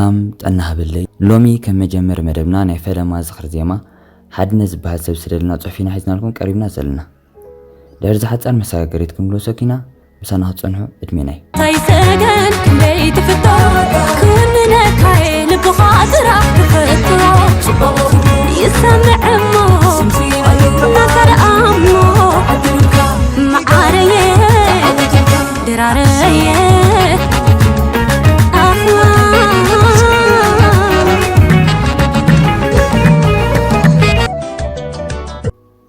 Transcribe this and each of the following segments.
ሰላም ጥዕና ሃበለይ። ሎሚ ከም መጀመሪ መደብና ናይ ፈለማ ዝኽሪ ዜማ ሓድነት ዝበሃል ሰብ ስደልና ጽሑፍ ኢና ሒዝናልኩም ቀሪብና ዘለና። ድሕሪ ዝሓጻር መሰጋገሪት ክንብሎ ሰኪና ምሳና ክትጸንሑ ዕድሜናይ። እንታይ ሰገን ክንደይ ትፍቶ፣ ክውንነካይ ልብኻ ጥራሕ ክፈቶ። ጽቡቕ ይሰምዕ እሞ፣ ናታ ደኣ እሞ፣ መዓረየ፣ ድራረየ፣ ኣሕዋ።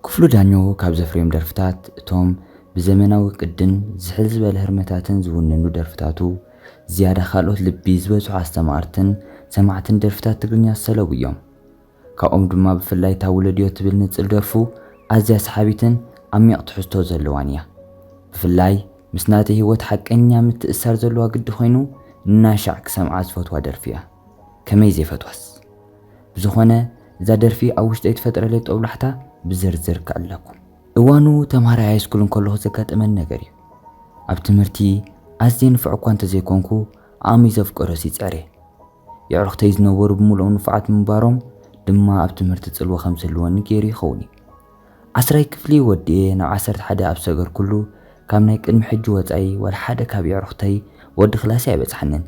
ክፍሉ ዳኘው ካብ ዘፍርዮም ደርፍታት፣ እቶም ብዘመናዊ ቅድን ዝሕል ዝበለ ህርመታትን ዝውንኑ ደርፍታቱ፣ ዝያዳ ካልኦት ልቢ ዝበዝሑ ኣስተማቕርትን ሰማዕትን ደርፍታት ትግርኛ ዝሰለቡ እዮም። ካብኦም ድማ ብፍላይ እታ ውለድዮ ትብል ንጽል ደርፉ ኣዝያ ሰሓቢትን ዓሚቕ ትሕዝቶ ዘለዋን እያ። ብፍላይ ምስ ናተይ ህይወት ሓቀኛ ምትእስሳር ዘለዋ ግዲ ኮይኑ፣ እናሻዕ ክሰምዓ ዝፈትዋ ደርፊ እያ። ከመይ ዘይፈትዋስ? ብዝኾነ፣ እዛ ደርፊ ኣብ ውሽጠይ ትፈጥረለይ ጦብላሕታ ብዝርዝር ከዕልለኩም። እዋኑ ተምሃራይ ሃይስኩል እንከለኹ ዘጋጠመኒ ነገር እዩ። ኣብ ትምህርቲ ኣዝየ ንፉዕ እኳ እንተዘይኮንኩ፣ ዓቕሚ ዘፍቀዶስ ይጽዕር እየ። የዕሩኽተይ ዝነበሩ ብምልኦም ንፉዓት ምንባሮም ድማ ኣብ ትምህርቲ ጽልዋ ከም ዝህልወኒ ገይሩ ይኸውን እዩ። ዓስራይ ክፍሊ ወዲኤ ናብ ዓሰርተ ሓደ ኣብ ዝሰገርኩሉ፣ ካብ ናይ ቅድሚ ሕጂ ወጻኢ ዋላ ሓደ ካብ የዕሩኽተይ ወዲ ክላሰይ ኣይበጽሓንን።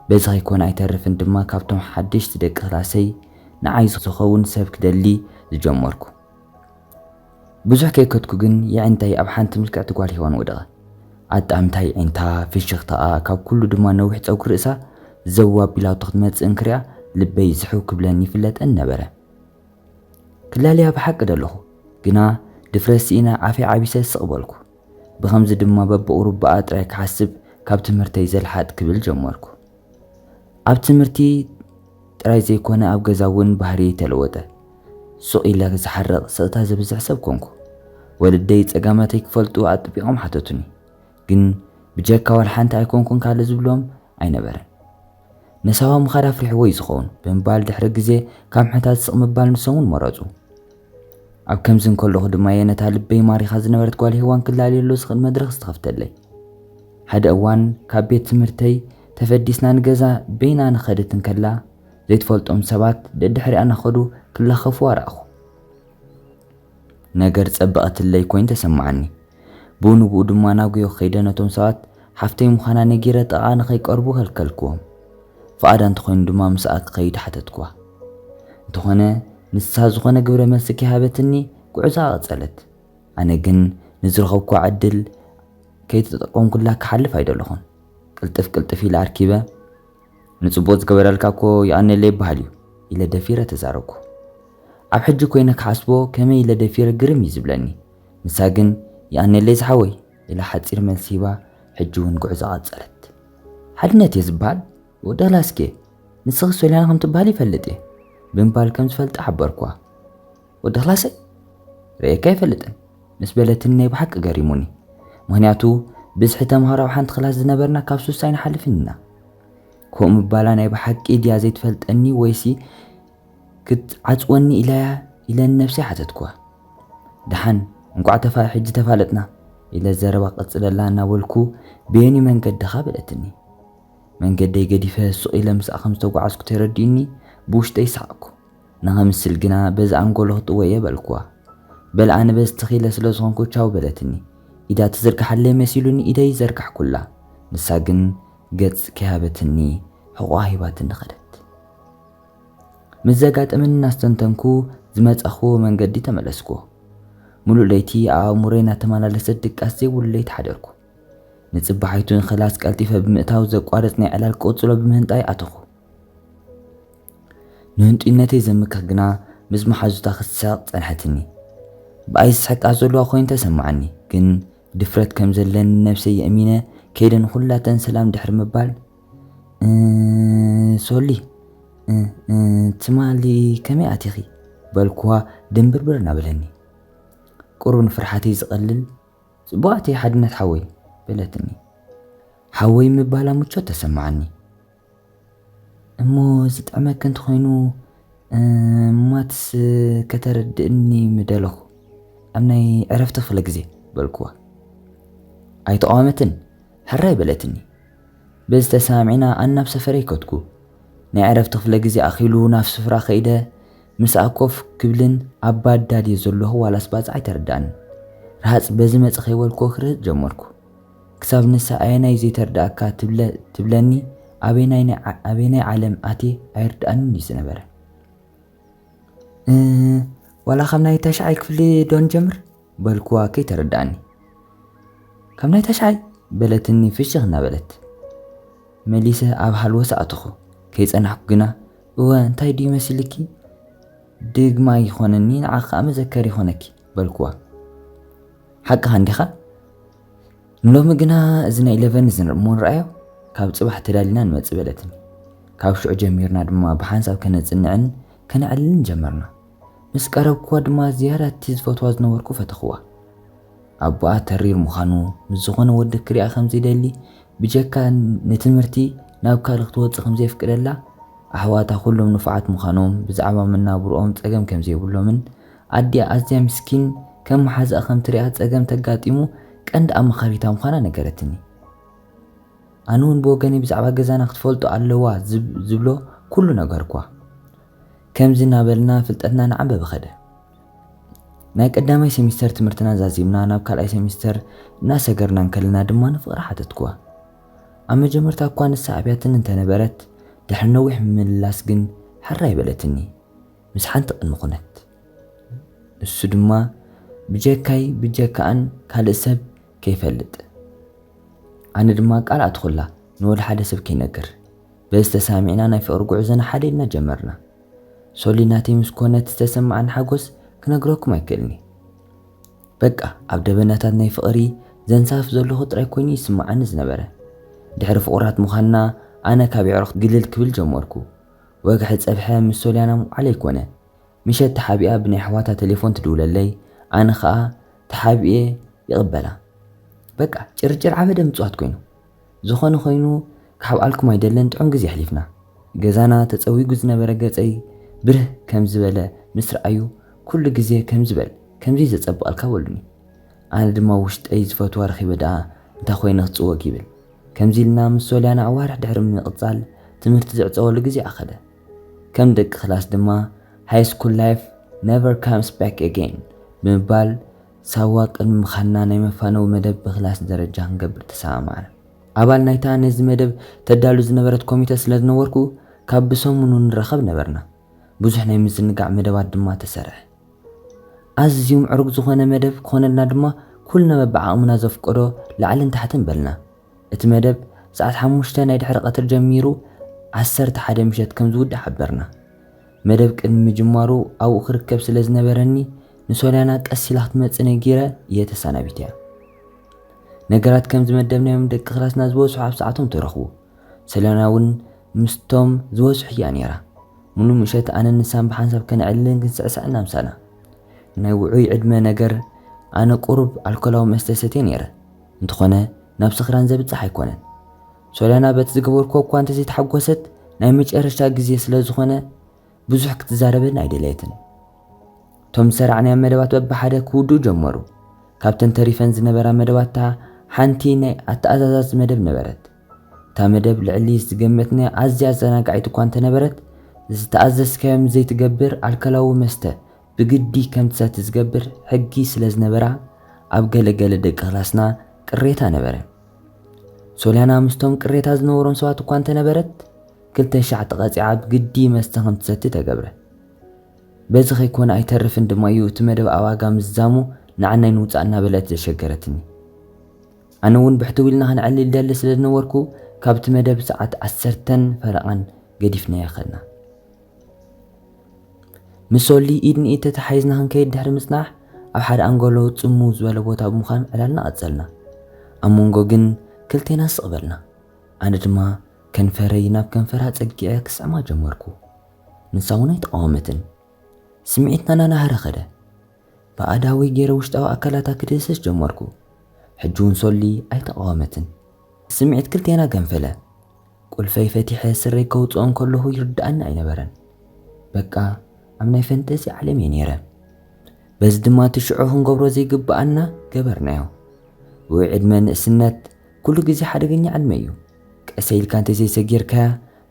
በዚ ከይኮነ ኣይተርፍን ድማ ካብቶም ሓደሽቲ ደቂ ክላሰይ ንዓይ ዝኸውን ሰብ ክደሊ ዝጀመርኩ። ብዙሕ ከይከድኩ ግን የዒንተይ ኣብ ሓንቲ ምልክዕቲ ጓል ሄዋን ወደቐ። ኣጣምታ የዒንታ፣ ፍሽኽታኣ፣ ካብ ኩሉ ድማ ነዊሕ ጸጉሪ ርእሳ ዘው ኣቢላቶ ክትመጽእ እንክሪኣ ልበይ ዝሕው ክብለኒ ይፍለጠኒ ነበረ። ክላለያ ብሓቂ ደለኹ፣ ግና ድፍረት ስኢነ ኣፈይ ዓቢሰ ስቕ በልኩ። ብኸምዚ ድማ በብቑሩብ ብኣ ጥራይ ክሓስብ፣ ካብ ትምህርተይ ዘልሓጥ ክብል ጀመርኩ። ኣብ ትምህርቲ ጥራይ ዘይኮነ ኣብ ገዛ እውን ባህርየይ ተለወጠ። ሱቕ ኢለ ዝሓርቕ ስቕታ ዘብዝሕ ሰብ ኮንኩ። ወለደይ ጸገማተይ ክፈልጡ ኣጥቢቖም ሓተቱኒ። ግን ብጀካ ዋላ ሓንቲ ኣይኮንኩን ካልእ ዝብሎም ኣይነበረን። ንሳዋ ምኻድ ኣፍሪሕዎ እዩ ዝኸውን ብምባል ድሕሪ ግዜ ካብ ምሕታት ስቕ ምባል ንሶም እውን መረጹ። ኣብ ከምዚ እንከለኹ ድማ እየ ነታ ልበይ ማሪኻ ዝነበረት ጓል ሄዋን ክላለየሉ ዝኽእል መድረኽ ዝተኸፍተለይ። ሓደ እዋን ካብ ቤት ትምህርተይ ተፈዲስና ንገዛ በይና ንኸደት እንከላ፣ ዘይትፈልጦም ሰባት ደድሕሪኣ እናኸዱ ክላኸፉዋ ረኣኹ። ነገር ጸበቐትለይ ኮይኑ ተሰማዓኒ። ብኡ ንብኡ ድማ ናብ ጉዮ ከይደ ነቶም ሰባት ሓፍተይ ምዃና ነጊረ ጥቓኣ ንኸይቀርቡ ከልከልክዎም። ፍቓዳ እንተኾይኑ ድማ ምስኣ ክኸይድ ሓተትክዋ። እንተኾነ ንሳ ዝኾነ ግብረ መልሲ ከይሃበትኒ ጉዕዞኣ ቀጸለት። ኣነ ግን ንዝረኸብክዋ ዕድል ከይተጠቀምኩላ ክሓልፍ ኣይደለኹን። ቅልጥፍ ቅልጥፍ ኢለ ኣርኪበ፣ "ንጽቡቕ ዝገበረልካ እኮ የቐንየለይ ይበሃል እዩ" ኢለ ደፊረ ተዛረብኩ። ኣብ ሕጂ ኮይነ ክሓስቦ ከመይ ኢለ ደፊረ ግርም እዩ ዝብለኒ። ንሳ ግን "የቐንየለይ ዝሓወይ" ኢላ ሓጺር መልሲ ሂባ፣ ሕጂ እውን ጉዕዞ ቀጸለት። "ሓድነት እየ ዝበሃል፣ ወዲ ክላስኪ እየ፣ ንስኺ ሶልያና ከም ትበሃል ይፈልጥ እየ" ብምባል ከም ዝፈልጣ ሓበርኩዋ። "ወዲ ክላሰይ ርእየካ ኣይፈልጥን" ምስ በለትኒ ናይ ብሓቂ ገሪሙኒ። ምኽንያቱ ብዝሒ ተምሃሮ ኣብ ሓንቲ ክላስ ዝነበርና ካብ ሱሳ ኣይንሓልፍን ኢና። ከምኡ ምባላ ናይ ብሓቂ ድያ ዘይትፈልጠኒ ወይሲ ክትዓጽወኒ ኢላያ ኢለ ንነብሰይ ሓተትኩዋ። "ደሓን እንቋዕ ተፋ-፣ ሕጂ ተፋለጥና" ኢለ ዘረባ ቀጽለላ እናበልኩ "በየንዩ መንገድኻ?" በለትኒ። መንገደይ ገዲፈ ሱቕ ኢለ ምስኣ ከም ዝተጓዓዝኩ ተረዲኡኒ ብውሽጠይ ሰሓቕኩ። ንኸምስል ግና በዚ ኣንጎሎ ክጥወ እየ በልኩዋ። በል ኣነ በዚ ትኽ ኢለ ስለ ዝኾንኩ ቻው በለትኒ። ኢዳ ትዝርግሓለይ መሲሉኒ ኢደይ ዘርጋሕኩላ። ንሳ ግን ገጽ ከይሃበትኒ ሕቖኣ ሂባትኒ ኸደት። ምስ ዘጋጠመኒ እናስተንተንኩ ዝመጻኹዎ መንገዲ ተመለስኩዎ። ሙሉእ ለይቲ ኣእምሮይ እናተመላለሰት ድቃስ ዘይብሉ ለይቲ ሓደርኩ። ንጽባሒቱ ንክላስ ቀልጢፈ ብምእታው ዘቋርጽ ናይ ዕላል ቆጽሎ ብምህንጣይ ኣተኹ። ንህንጡይነተይ ዘምክኽ ግና ምስ መሓዙታ ክትስሕቕ ጸንሐትኒ። ብኣይ ዝስሕቃ ዘለዋ ኮይኑ ተሰማዓኒ፣ ግን ድፍረት ከም ዘለኒ ነብሰይ የእሚነ ከይደ ንኹላተን ሰላም ድሕሪ ምባል፣ "እ፣ ሶሊ፣ እ፣ እ፣ ትማሊ ከመይ ኣቲኺ?" በልኩዋ ድንብርብር እናበለኒ። ቁሩብ ንፍርሓተይ ዝቐልል፣ "ጽቡቓት እየ ሓድነት ሓወይ" በለትኒ። ሓወይ ምባላ ምቾት ተሰማዓኒ። "እሞ ዝጥዕመኪ እንተኾይኑ፣ እ፣ ማትስ ከተረድእኒ ምደለኹ፣ ኣብ ናይ ዕረፍቲ ክፍለ ግዜ" በልኩዋ። ኣይተቓወመትን፣ ሕራይ በለትኒ። በዚ ተሰማሚዕና ኣነ ናብ ሰፈረይ ከድኩ። ናይ ዕረፍቲ ክፍለ ግዜ ኣኺሉ ናብ ስፍራ ከይደ ምስኣ ኮፍ ክብልን ኣብ ባዳድ እየ ዘለኹ ዋላስ ባጽዕ ኣይተረድኣንን። ረሃጽ በዚ መጽእ ከይበልኩ ክርህጽ ጀመርኩ። ክሳብ ንሳ ኣየናይ ዘይተረድኣካ ትብለ-፣ ትብለኒ ኣበየናይ ናይ ዓ-፣ ኣበየናይ ዓለም ኣትየ ኣይርድኣንን እዩ ዝነበረ። "እ፣ ዋላ ካብ ናይ ታሽዓይ ክፍሊ ዶ ንጀምር?" በልኩዋ ከይተረድኣኒ። "ካብ ናይ ታሽዓይ?" በለትኒ ፍሽኽ እናበለት። መሊሰ ኣብ ሃልወሳ ኣተኹ። ከይጸናሕኩ ግና፣ "እወ፣ እንታይ ድዩ መሲልኪ? ድግማ ይኾነኒ፣ ንዓኺ ከኣ መዘከሪ ይኾነኪ" በልኩዋ። "ሓቅኻ እንዲኻ? ንሎሚ ግና እዚ ናይ ኢለቨን እዚ ንር-፣ እሞ ንርኣዮ፣ ካብ ጽባሕ ተዳሊና ንመጽእ" በለትኒ። ካብ ሽዑ ጀሚርና ድማ ብሓንሳብ ከነጽንዕን ከነዕልልን ጀመርና። ምስ ቀረብኩዋ ድማ ዝያዳ እቲ ዝፈትዋ ዝነበርኩ ፈተኽዋ። ኣቦኣ ተሪር ምዃኑ፣ ምስ ዝኾነ ወዲ ክሪኣ ከም ዘይደሊ፣ ብጀካ ንትምህርቲ ናብ ካልእ ክትወጽእ ከም ዘየፍቅደላ፣ ኣሕዋታ ኩሎም ንፉዓት ምዃኖም፣ ብዛዕባ መናብርኦም ጸገም ከም ዘይብሎምን ኣዲኣ ኣዝያ ምስኪን ከም መሓዛኣ ከም ትሪኣ ጸገም ተጋጢሙ ቀንዲ ኣማኻሪታ ምዃና ነገረትኒ። ኣነ እውን ብወገነይ ብዛዕባ ገዛና ክትፈልጦ ኣለዋ ዝብ-፣ ዝብሎ ኩሉ ነገርኳ። ከምዚ እናበልና ፍልጠትና እናዓንበበ ኸደ። ናይ ቀዳማይ ሴሚስተር ትምህርትና ዛዚምና ናብ ካልኣይ ሴሚስተር እናሰገርና እንከለና ድማ ንፍቕሪ ሓተትኩዋ። ኣብ መጀመርታ እኳ ንሳ ኣብያትኒ እንተነበረት፣ ድሕሪ ነዊሕ ምምልላስ ግን ሕራይ በለትኒ፣ ምስ ሓንቲ ቅድሚ ኩነት። እሱ ድማ ብጀካይ ብጀካኣን ካልእ ሰብ ከይፈልጥ። ኣነ ድማ ቃል ኣትኹላ ንወላ ሓደ ሰብ ከይነግር። በዚ ተሳሚዕና ናይ ፍቕሪ ጉዕዞና ሓደ ኢልና ጀመርና። ሶሊ ናተይ ምስ ኮነት ዝተሰማዓኒ ሓጎስ ክነግረኩም ኣይክእልኒ። በቃ ኣብ ደበናታት ናይ ፍቕሪ ዘንሳፍ ዘለኹ ጥራይ ኮይኑ ይስምዓኒ ዝነበረ። ድሕሪ ፍቑራት ምዃንና ኣነ ካብ የዕሩኽ ግልል ክብል ጀመርኩ። ወግሒ ጸብሐ ምስ ሶልያና ምውዓል ኣይኮነ። ምሸት ተሓቢኣ ብናይ ኣሕዋታ ቴሌፎን ትድውለለይ፣ ኣነ ኸኣ ተሓቢኤ ይቕበላ። በቃ ጭርጭር ዓበደ ምጽዋት ኮይኑ። ዝኾነ ኮይኑ ክሓብኣልኩም ኣይደለን፣ ጥዑም ግዜ ኣሕሊፍና። ገዛና ተጸዊጉ ዝነበረ ገጸይ ብርህ ከም ዝበለ ምስ ረኣዩ፣ ኩሉ ግዜ ከምዚ በል፣ ከምዚ ዘጸብቐልካ በሉኒ። ኣነ ድማ ውሽጠይ ዝፈትዋ ረኺበ ደኣ እንታይ ኮይነ ክጽወግ ይብል። ከምዚ ኢልና ምስ ሶልያና ኣዋርሕ ድሕሪ ምቕጻል ትምህርቲ ዝዕጸወሉ ግዜ ኣኸለ። ከም ደቂ ክላስ ድማ ሃይ ስኩል ላይፍ ነቨር ካምስ ባክ ኣጌን ብምባል ሳዋ ቅድሚ ምኻንና ናይ መፋነዊ መደብ ብክላስ ደረጃ ክንገብር ተሰማማዕና። ኣባል ናይታ ነዚ መደብ ተዳሉ ዝነበረት ኮሚተ ስለ ዝነበርኩ ካብ ብሰሙኑ ንራኸብ ነበርና። ብዙሕ ናይ ምዝንጋዕ መደባት ድማ ተሰርዐ። ኣዝዩ ምዕሩግ ዝኾነ መደብ ክኾነልና ድማ ኩልና በብዓቕምና ዘፍቀዶ ላዕልን ታሕትን በልና። እቲ መደብ ሰዓት ሓሙሽተ ናይ ድሕሪ ቀትሪ ጀሚሩ ዓሰርተ ሓደ ምሸት ከም ዝውዳእ ሓበርና። መደብ ቅድሚ ምጅማሩ ኣብኡ ክርከብ ስለ ዝነበረኒ ንሶልያና ቀስ ኢላ ክትመጽእ ነጊረ እየ ተሰናቢተያ። ነገራት ከም ዝመደብናዮም ደቂ ክላስና ዝበዝሑ ኣብ ሰዓቶም ተረኽቡ። ሶልያና እውን ምስቶም ዝበዝሑ እያ ነይራ። ሙሉእ ምሸት ኣነን ንሳን ብሓንሳብ ከነዕልልን ክንስዕስዕን ኣምሳና። ናይ ውዑይ ዕድመ ነገር ኣነ ቁሩብ ኣልኮላዊ መስተ ሰትየ ነይረ። እንተኾነ ናብ ስኽራን ዘብጽሕ ኣይኮነን። ሶልያና በቲ ዝገበርኩዎ እኳ እንተዘይተሓጎሰት ናይ መጨረሻ ግዜ ስለ ዝኾነ ብዙሕ ክትዛረበኒ ኣይደለየትን። እቶም ዝሰራዕናዮም መደባት በብሓደ ክውድኡ ጀመሩ። ካብተን ተሪፈን ዝነበራ መደባታ ሓንቲ ናይ ኣተኣዛዛዚ መደብ ነበረት። እታ መደብ ልዕሊ ዝገመትናዮ ኣዝያ ኣዘናጋዒት እኳ እንተነበረት፣ ዝተኣዘዝካዮ ምስ ዘይትገብር ኣልኮላዊ መስተ ብግዲ ከም ትሰቲ ዝገብር ሕጊ ስለ ዝነበራ ኣብ ገለ ገለ ደቂ ክላስና ቅሬታ ነበረ። ሶልያና ምስቶም ቅሬታ ዝነበሮም ሰባት እኳ እንተነበረት፣ ክልተ ሻዕ ተቐጺዓ ብግዲ መስተ ከም ትሰቲ ተገብረ። በዚ ከይኮነ ኣይተርፍን ድማ እዩ እቲ መደብ ኣብ ኣጋ ምዝዛሙ ንዓናይ ንውጻእ እናበለት ዘሸገረትኒ። ኣነ እውን ብሕትው ኢልና ክንዕልል ደሊ ስለ ዝነበርኩ ካብቲ መደብ ሰዓት ዓሰርተን ፈረቓን ገዲፍናዮ ከድና። ምስ ሶሊ ኢድ ንኢድ ተተሓሒዝና ክንከይድ ድሕሪ ምጽናሕ ኣብ ሓደ ኣንጎሎ ጽምው ዝበለ ቦታ ብምዃን ዕላልና ቀጸልና። ኣብ መንጎ ግን ክልቴና ስቕ በልና። ኣነ ድማ ከንፈረይ ናብ ከንፈራ ጸጊዐ ክስዕማ ጀመርኩ። ንሳ እውን ኣይተቓወመትን። ስምዒትና ናናሃረ ኸደ። ብኣእዳወይ ገይረ ውሽጣዊ ኣካላታ ክድህስስ ጀመርኩ። ሕጂ እውን ሶሊ ኣይተቓወመትን። ስምዒት ክልቴና ገንፈለ። ቁልፈይ ፈቲሐ ስረይ ከውጽኦ እንከለኹ ይርድኣኒ ኣይነበረን። በቃ ኣብ ናይ ፈንጠዚ ዓለም እየ ነይረ። በዚ ድማ እቲ ሽዑ ክንገብሮ ዘይግብኣና ገበርናዮ። ውዑይ ዕድመ ንእስነት ኩሉ ግዜ ሓደገኛ ዕድመ እዩ። ቀሰ ኢልካ እንተዘይሰጊርካያ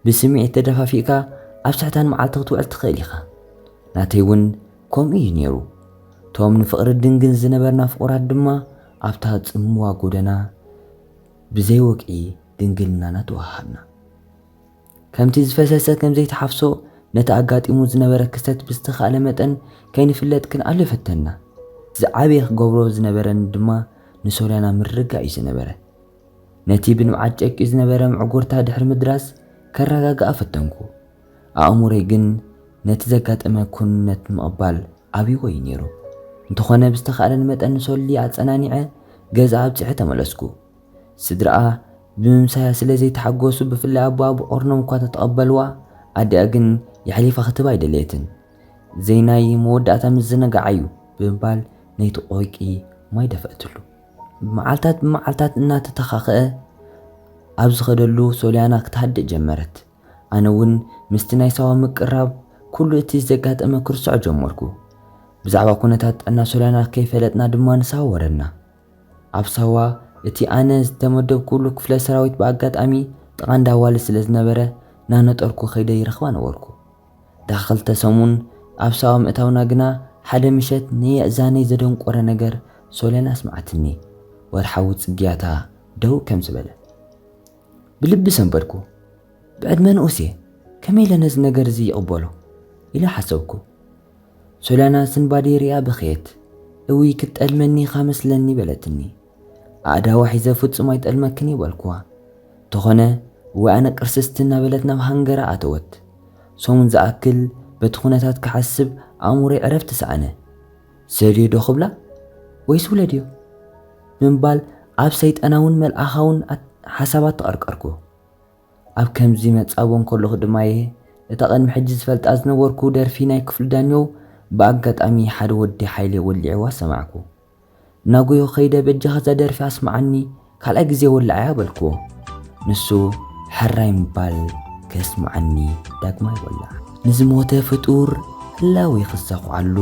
ብስምዒት ተደፋፊእካ ኣብ ስሕታን መዓልቲ ክትውዕል ትኽእል ኢኻ። ናተይ እውን ከምኡ እዩ ነይሩ። እቶም ንፍቕሪ ድንግል ዝነበርና ፍቑራት ድማ ኣብታ ጽምዋ ጎደና ብዘይ ወግዒ ድንግልናና ተወሃሃድና። ከምቲ ዝፈሰሰ ከም ዘይተሓፍሶ፣ ነቲ ኣጋጢሙ ዝነበረ ክስተት ብዝተኻእለ መጠን ከይንፍለጥ ክንኣሉ ፈተንና። ዝዓበየ ክገብሮ ዝነበረኒ ድማ ንሶልያና ምርግጋእ እዩ ዝነበረ። ነቲ ብንብዓት ጨቂዩ ዝነበረ ምዕጉርታ ድሕሪ ምድራስ ከረጋግኣ ፈተንኩ። ኣእምሮይ ግን ነቲ ዘጋጠመ ኩነት ምቕባል ኣብይዎ እዩ ነይሩ። እንተኾነ ብዝተኻእለኒ መጠን ንሶሊ ኣጸናኒዐ ገዛ ኣብጺሐ ተመለስኩ። ስድራኣ ብምምሳያ ስለ ዘይተሓጎሱ፣ ብፍላይ ኣቦኣ ብቆርኖም እኳ ተተቐበልዋ፣ ኣዲኣ ግን የሕሊፋ ክትህባ ኣይደለየትን። ዘይናይ መወዳእታ ምዝንጋዓ እዩ ብምባል ነይቲ ቆይቂ ማይ ደፈእትሉ። መዓልታት ብመዓልታት እናተተኻኸአ ኣብ ዝኸደሉ ሶልያና ክትሃድእ ጀመረት። ኣነ እውን ምስቲ ናይ ሳዋ ምቅራብ ኩሉ እቲ ዘጋጠመ ክርስዖ ጀመርኩ። ብዛዕባ ኩነታት ጥዕና ሶልያና ከይፈለጥና ድማ ንሳዋ ወረድና። ኣብ ሳዋ እቲ ኣነ ዝተመደብኩሉ ክፍለ ሰራዊት ብኣጋጣሚ ጥቓ እንዳዋለ ስለ ዝነበረ ናነጠርኩ ከይደ ይረኽባ ነበርኩ። ድሕሪ ክልተ ሰሙን ኣብ ሳዋ ምእታውና ግና ሓደ ምሸት ንየእዛነይ ዘደንቆረ ነገር ሶልያና ኣስምዓትኒ። ወርሓዊ ጽግያታ ደው ከም ዝበለ። ብልቢ ሰንበድኩ። ብዕድመ ንኡስ እየ፣ ከመይ ኢለ ነዚ ነገር እዚ ይቕበሎ? ኢለ ሓሰብኩ። ሶልያና ስንባደይ ሪኣ በኸየት። እውይ ክትጠልመኒ ኢኻ መስለኒ በለትኒ። ኣእዳዋ ሒዘ ፍጹም ኣይጠልመክን እየ በልኩዋ። እንተኾነ እወ ኣነ ቅርስስቲ እናበለት ናብ ሃንገራ ኣተወት። ሰሙን ዝኣክል በቲ ኩነታት ክሓስብ ኣእምሮይ ዕረፍቲ ሰኣነ። ሰልዮ ዶ ክብላ ወይስ ውለድዮ? ብምባል ኣብ ሰይጣናውን መልኣኻውን ኣት- ሓሳባት ተቐርቀርኩ። ኣብ ከምዚ መጻቦ እንከለኹ ድማየ እታ ቅድሚ ሕጂ ዝፈልጣ ዝነበርኩ ደርፊ ናይ ክፍሉ ዳኘው ብኣጋጣሚ ሓደ ወዲ ሓይለ ወሊዕዋ ሰማዕኩ። እናጎዮ ከይደ በጃኻ እዛ ደርፊ ኣስምዓኒ ካልኣይ ግዜ ወላዓያ በልክዎ። ንሱ ሕራይ ምባል ከስምዓኒ ዳግማይ ወላዓ። ንዝሞተ ፍጡር ህላዊ ክሰኹዓሉ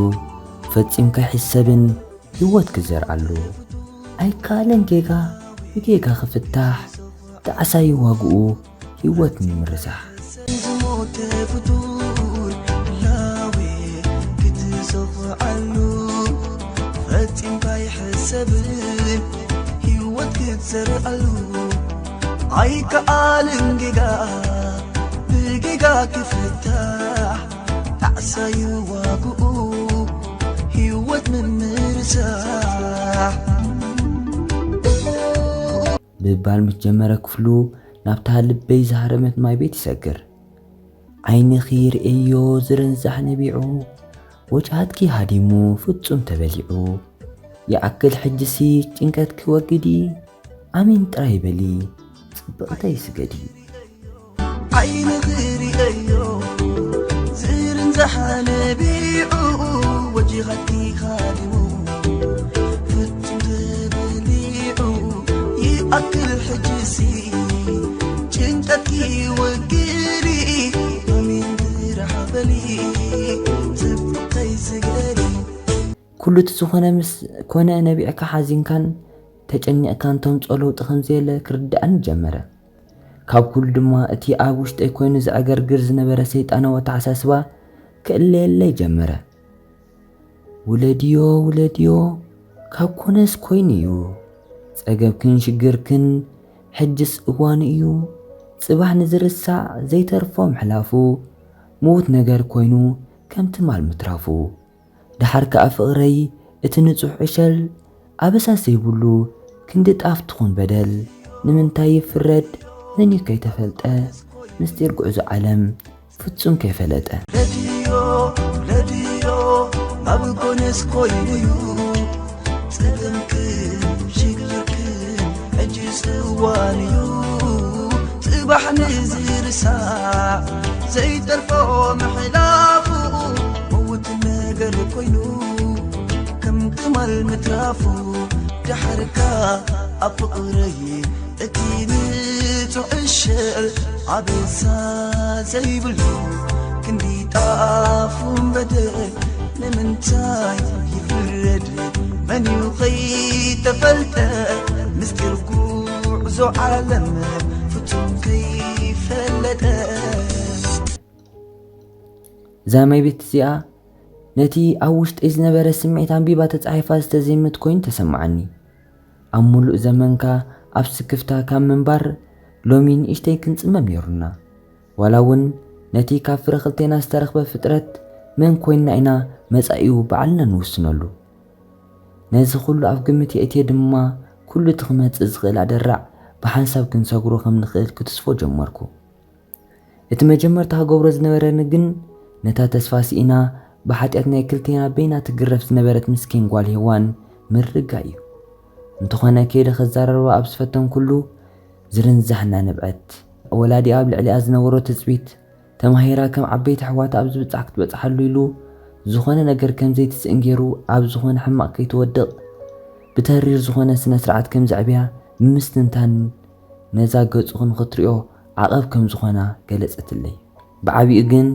ፈጺምካ ይሕሰብን ህይወት ክዘርኣሉ ኣይከኣልን። ጌጋ ብጌጋ ክፍታሕ ጣዕሳ ይዋግኡ ህይወት ንምርሳሕ። ዝሞተ ፍጡር ህላዌ ክትሰኹዓሉ ፈጺምካ ይሕሰብን ህይወት ክትዘርኣሉ ኣይከኣልን። ጌጋ ብጌጋ ክፍታሕ ጣዕሳ ይዋግኡ ህይወት ምምርሳሕ። ብምባል ምስ ጀመረ ክፍሉ ናብታ ልበይ ዝሃረመት ማይ ቤት ይሰግር። ዓይንኺ ርእዮ ዝርንዛሕ ነቢዑ፣ ወጅሃትኪ ሃዲሙ ፍጹም ተበሊዑ። ይኣክል ሕጅሲ ጭንቀትኪ ወግዲ፣ ኣሜን ጥራይ በሊ ጽብቕተይ ስገዲ። ዓይንኺ ርእዮ ዝርንዛሕ ነቢዑ፣ ወጅሃትኪ ሃዲሙ ፍጹም ተበሊዑ። ይኣክል ሕጅሲ ጭንቀትኪ ወግዲ፣ ኣሜን ጥራሕ በሊ ጽብቕተይ ስገዲ። ኩሉ እቲ ዝኾነ ምስ ኮነ ነቢዕካ ሓዚንካን ተጨኒቕካን ተምጽኦ ለውጢ ከም ዘየለ ክርድኣኒ ጀመረ። ካብ ኩሉ ድማ እቲ ኣብ ውሽጠይ ኮይኑ ዘዕገርግር ዝነበረ ሰይጣናዊ ኣተሓሳስባ ክእለየለይ ጀመረ። ውለድዮ ውለድዮ ካብ ኮነስ ኮይኑ እዩ። ጸገብክን ሽግርክን ሕጅስ እዋኑ እዩ። ጽባሕ ንዝርሳዕ ዘይተርፎ ምሕላፉ ምዉት ነገር ኮይኑ ከም ትማል ምትራፉ። ደሓር ከኣ ፍቕረይ እቲ ንጹሕ ዕሸል ኣበሳ ዘይብሉ ክንዲ ጣፍ ትኹን በደል ንምንታይ ይፍረድ መን እዩ ከይተፈልጠ ምስጢር ጉዕዞ ዓለም ፍጹም ከይፈለጠ። ለድዮ ለድዮ ኣብ ጎነስ ኮይኑዩ ጽልምክን ሽግርክን ሕጂ ጽዋንዩ ጽባሕ ንዝርሳዕ ዘይተርፎ ምሕላፉ ምውት ነገር ኮይኑ ከም ትማል ምትራፉ ድሕርካ ኣብ ፍቕረይ እቲ ንጹሕ ዕሸል ኣበሳ ዘይብሉ ክንዲ ጣፉን በደል ንምንታይ ይፍረድ መን እዩ ከይተፈልጠ ምስጢር ጉዕዞ ዓለም ፍጹም ከይፍ ፈለጠ። እዛ መቤት እዚኣ ነቲ ኣብ ውሽጠይ ዝነበረ ስምዒት ኣንቢባ ተጻሒፋ ዝተዘይመት ኮይኑ ተሰማዓኒ። ኣብ ምሉእ ዘመንካ ኣብ ስክፍታ ካብ ምንባር ሎሚ ንእሽተይ ክንጽመም ነይሩና። ዋላ እውን ነቲ ካብ ፍረ ክልቴና ዝተረኽበ ፍጥረት መን ኮይንና ኢና መጻኢኡ ባዕልና ንውስነሉ። ነዚ ኩሉ ኣብ ግምት የእትየ ድማ ኩሉ እቲ ክመጽእ ዝኽእል ኣደራዕ ብሓንሳብ ክንሰግሮ ከም ንኽእል ክትስፎ ጀመርኩ። እቲ መጀመርታ ክገብሮ ዝነበረኒ ግን ነታ ተስፋ ስኢና ብሓጢኣት ናይ ክልቴና በይና ትግረፍ ዝነበረት ምስኪን ጓል ሄዋን ምርጋእ እዩ። እንተኾነ ከይደ ከዛረባ ኣብ ዝፈተንኩሉ ዝርንዛሕ እናነብዐት ወላዲኣ ኣብ ልዕሊኣ ዝነበሮ ትጽቢት ተማሂራ ከም ዓበይቲ ኣሕዋታ ኣብ ዝብጻሕ ክትበጽሓሉ ኢሉ ዝኾነ ነገር ከም ዘይትስእን ገይሩ ኣብ ዝኾነ ሕማቕ ከይትወድቕ ብተሪር ዝኾነ ስነ ስርዓት ከም ዘዕብያ ብምስትንታን ነዛ ገጹ ንኽትሪኦ ዓቐብ ከም ዝኾና ገለጸትለይ። ብዓቢኡ ግን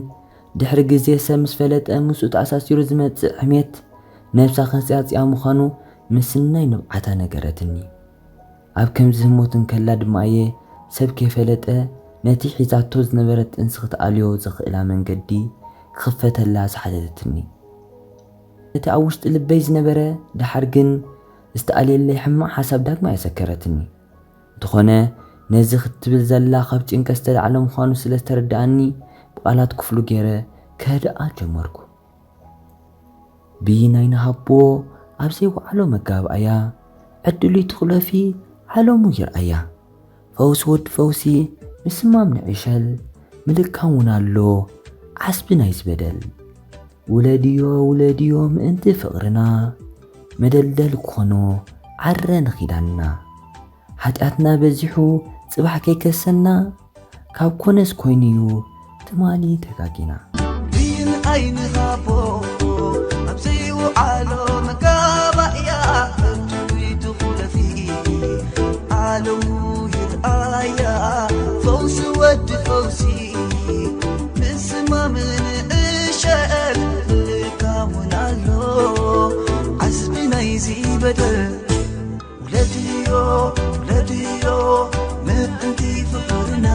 ድሕሪ ግዜ ሰብ ምስ ፈለጠ ምስኡ ተኣሳሲሩ ዝመጽእ ሕሜት ነብሳ ከጽያጽያ ምዃኑ ምስናይ ንብዓታ ነገረትኒ። ኣብ ከምዚ ህሞት እንከላ ድማ እየ ሰብ ከይፈለጠ ነቲ ሒዛቶ ዝነበረት ጥንሲ ክትኣልዮ ዘኽእላ መንገዲ ክኽፈተላ ዝሓተተትኒ። እቲ ኣብ ውሽጢ ልበይ ዝነበረ ደሓር ግን ዝተኣልየለይ ሕማቕ ሓሳብ ዳግማይ ኣዘከረትኒ። እንተኾነ ነዚ ክትብል ዘላ ካብ ጭንቀት ዝተላዕለ ምዃኑ ስለ ዝተረድኣኒ ብቓላት ክፍሉ ገይረ ከህድኣ ጀመርኩ። ብይናይ ንሃቦ ኣብ ዘይወዓሎ መጋብኣያ ዕድሉ ይትኽለፊ ዓለሙ ይርኣያ። ፈውሲ ወዲ ፈውሲ ምስማም ንዕሸል ምልካም እውን ኣሎ ዓስቢ ናይ ዝበደል። ውለድዮ ውለድዮ ምእንቲ ፍቕርና መደልደል ክኾኖ ዓረ ንኺዳንና። ሓጢኣትና በዚሑ ጽባሕ ከይከሰና ካብ ኮነስ ኮይኑ'ዩ ትማሊ ተጋጊና። ብይን ኣይንሃቦ ኣብ ዘይውዓሎ መጋባእያ ዕድሉ ይትኹለፊ ዓለሙ ይርኣያ ፈውሲ ወዲ ፈውሲ ምስማም ንእሸል ልካሙን ኣሎ ዓስቢ ናይዚ በደል። ውለድዮ ውለድዮ ምእንቲ ፍቕርና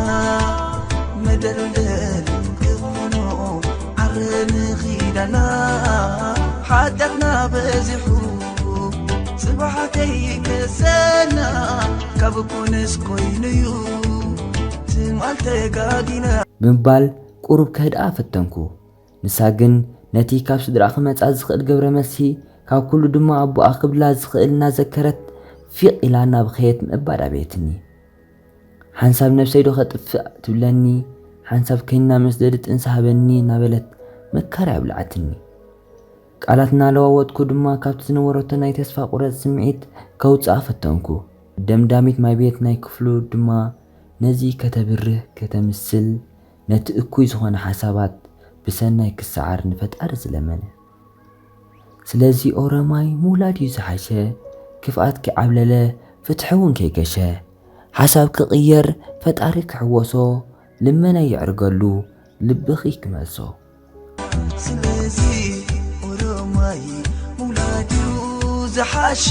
መደልደል ክኾኖ ዓረ ንኺዳና ሓጢኣትና በዚሑ ጽባሕ ከይከሰና ካብ ኮነስ ኮይኑ'ዩ ትማል ተጋጊና። ብምባል ቁሩብ ከህድኣ ፈተንኩ። ንሳ ግን ነቲ ካብ ስድራ ክመጻ ዝኽእል ግብረ መልሲ፣ ካብ ኩሉ ድማ ኣቦኣ ክብላ ዝኽእል እናዘከረት ፊቕ ኢላ እናበኸየት ምእባድ ኣበየትኒ። ሓንሳብ ነብሰይ ዶ ከጥፍእ ትብለኒ፣ ሓንሳብ ከይና መስደዲ ጥንሲ ሃበኒ እናበለት መካርያ ኣብልዓትኒ። ቃላት እናለዋወጥኩ ድማ ካብቲ ዝነበረቶ ናይ ተስፋ ቁረጽ ስምዒት ከውጽኣ ፈተንኩ። ደምዳሚት ማይ ቤት ናይ ክፍሉ ድማ ነዚ ከተብርህ ከተምስል ነቲ እኩይ ዝኾነ ሓሳባት ብሰናይ ክሰዓር ንፈጣሪ ዝለመነ። ስለዚ ኦሮማይ ምውላድ እዩ ዝሓሸ፣ ክፍኣት ከይዓብለለ ፍትሒ እውን ከይገሸ፣ ሓሳብ ክቕየር ፈጣሪ ክሕወሶ፣ ልመና የዕርገሉ ልብኺ ክመልሶ። ስለዚ ኦሮማይ ምውላድ እዩ ዝሓሸ፣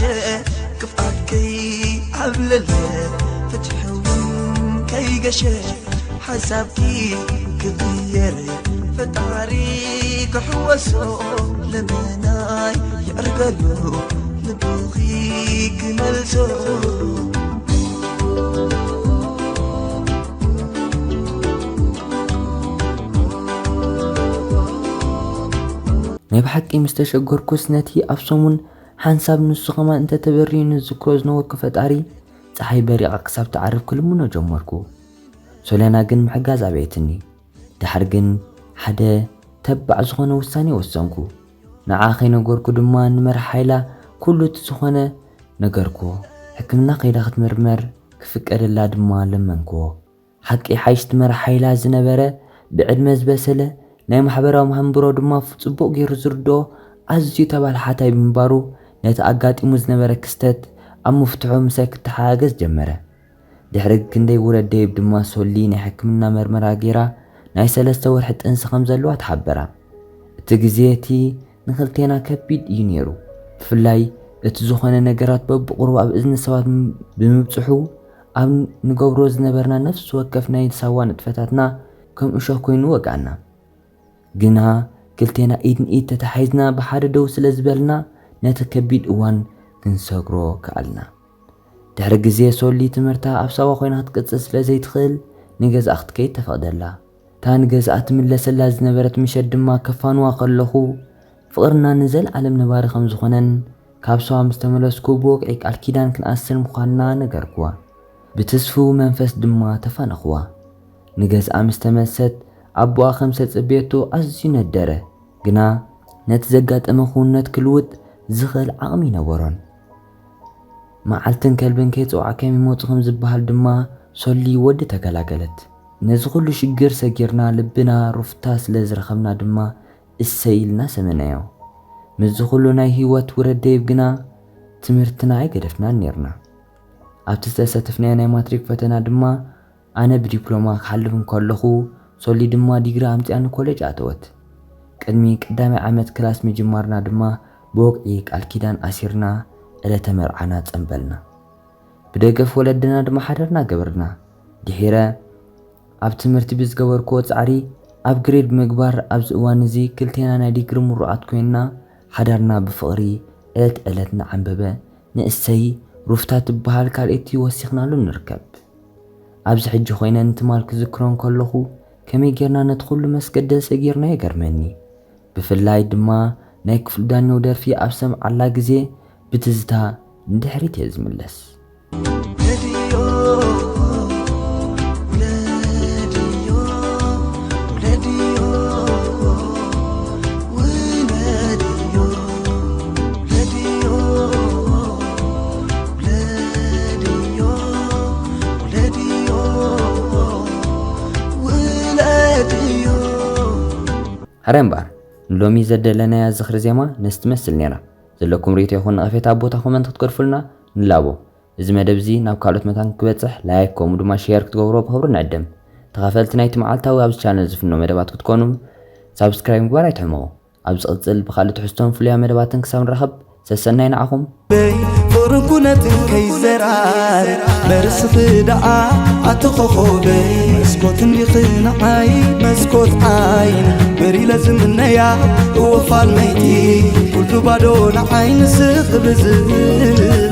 ክፍኣት ከይዓብለለ ፍትሒ እውን ከይገሸ፣ ሓሳብኪ ክቕየር ፈጣሪ ክሕወሶ፣ ልመናይ የዕርገሉ ልብኺ ክመልሶ። ናይ ብሓቂ ምስ ተሸገርኩስ ነቲ ኣብ ሰሙን ሓንሳብ ንሱ ኸማን እንተተበርዩ ንዝክሮ ዝነበርኩ ፈጣሪ ጸሓይ በሪቓ ክሳብ ትዓርብ ክልምኖ ጀመርኩ። ሶለና ግን ምሕጋዝ ኣበየትኒ። ደሓር ግን ሓደ ተባዕ ዝኾነ ውሳኔ ወሰንኩ። ንዓ ከይነገርኩ ድማ ንመራሕ ሓይላ ኩሉ እቲ ዝኾነ ነገርኩዎ። ሕክምና ከይዳ ክትምርመር ክፍቀደላ ድማ ለመንኩዎ። ሓቂ ሓይሽ እቲ መራሕ ሓይላ ዝነበረ ብዕድመ ዝበሰለ ናይ ማሕበራዊ ምህንብሮ ድማ ጽቡቕ ገይሩ ዝርድኦ ኣዝዩ ተባልሓታይ ብምንባሩ ነቲ ኣጋጢሙ ዝነበረ ክስተት ኣብ ምፍትሑ ምሳይ ክተሓጋገዝ ጀመረ። ድሕሪ ክንደይ ውረድ ደይብ ድማ ሶሊ ናይ ሕክምና መርመራ ገይራ ናይ ሰለስተ ወርሒ ጥንሲ ከም ዘለዋ ተሓበራ። እቲ ግዜ እቲ ንኽልቴና ከቢድ እዩ ነይሩ። ብፍላይ እቲ ዝኾነ ነገራት በብቑሩብ ኣብ እዝኒ ሰባት ም-፣ ብምብጽሑ ኣብ ንገብሮ ዝነበርና ነፍሲ ወከፍ ናይ ሳዋ ንጥፈታትና ከም እሾኽ ኮይኑ ወግኣና። ግና ክልቴና ኢድ ንኢድ ተታሒዝና ብሓደ ደው ስለ ዝበልና፣ ነቲ ከቢድ እዋን ክንሰግሮ ከኣልና። ድሕሪ ግዜ ሶሊ ትምህርታ ኣብ ሳዋ ኮይና ክትቅጽል ስለ ዘይትኽእል፣ ንገዝኣ ክትከይድ ተፈቕደላ። እታ ንገዝኣ ትምለሰላ ዝነበረት ምሸት ድማ ከፋንዋ ከለኹ፣ ፍቕርና ንዘለኣለም ነባሪ ከም ዝኾነን ካብ ሳዋ ምስ ተመለስኩ ብወግዒ ቃል ኪዳን ክንኣስር ምዃንና ነገርኩዋ። ብትስፉው መንፈስ ድማ ተፋነኽዋ። ንገዝኣ ምስ ተመልሰት ኣቦኣ ከም ዝተጸበየቶ ኣዝዩ ነደረ፣ ግና ነቲ ዘጋጠመ ክውንነት ክልውጥ ዝኽእል ዓቕሚ ኣይነበሮን። መዓልትን ከልብን ከይጸዋዕካ ይመጹ ከም ዝበሃል ድማ ሶሊ ወዲ ተገላገለት። ነዚ ኩሉ ሽግር ሰጊርና ልብና ሩፍታ ስለ ዝረኸብና ድማ እሰይ ኢልና ሰመናዮ። ምስዚ ኩሉ ናይ ህይወት ውረድ ደይብ ግና ትምህርትና ኣይገደፍናን ኔርና። ኣብቲ ዝተሰተፍናዮ ናይ ማትሪክ ፈተና ድማ ኣነ ብዲፕሎማ ክሓልፍ እንከለኹ ሶሊ ድማ ዲግሪ ኣምጺኣ ንኮሌጅ ኣተወት። ቅድሚ ቀዳማይ ዓመት ክላስ ምጅማርና ድማ ብወግዒ ቃል ኪዳን ኣሲርና ዕለተ መርዓና ጸንበልና። ብደገፍ ወለድና ድማ ሓዳርና ገበርና። ድሒረ ኣብ ትምህርቲ ብዝገበርክዎ ጻዕሪ ኣብ ግሬድ ምግባር ኣብዚ እዋን እዚ ክልቴና ናይ ዲግሪ ምሩቓት ኮይንና ሓዳርና ብፍቕሪ ዕለት ዕለት እናዓንበበ ንእሰይ ሩፍታ ትበሃል ካልኣይቲ ወሲኽናሉ ንርከብ። ኣብዚ ሕጂ ኮይነ ንትማል ክዝክሮ እንከለኹ ከመይ ጌርና ነቲ ኩሉ መስገደል ሰጊርና ይገርመኒ። ብፍላይ ድማ ናይ ክፍሉ ዳኘው ደርፊ ኣብ ሰምዓላ ግዜ ብትዝታ ንድሕሪት እየ ዝምለስ። ሕረ እምበኣር ንሎሚ ዘደለናያ ዝኽሪ ዜማ ነዚ ትመስል ነይራ። ዘለኩም ርእይቶ ይኹን ነቐፌታ ኣብ ቦታ ኮመንት ክትገድፉልና ንላቦ። እዚ መደብ እዚ ናብ ካልኦት መታን ክበጽሕ ላይክ ከምኡ ድማ ሼር ክትገብርዎ ብኽብሪ ንዕድም። ተኻፈልቲ ናይቲ መዓልታዊ ኣብዚ ቻነል ዝፍኖ መደባት ክትኮኑ ሳብስክራይብ ምግባር ኣይትሕመቑ። ኣብ ዝቕጽል ብኻልእ ትሕዝቶን ፍሉያ መደባትን ክሳብ ንራኸብ ሰሰናይ ንዓኹም። ፍቕርን ኩነትን ከይዘራረብ መርስኺ ደኣ ኣቲ ኾኾበይ መስኮት እንዲኺ ንዓይ መስኮት ዓይኒ በሪለ ዝምነያ እወ ፋልመይቲ ኩሉ ባዶ ንዓይ ንስኺ ብዝብል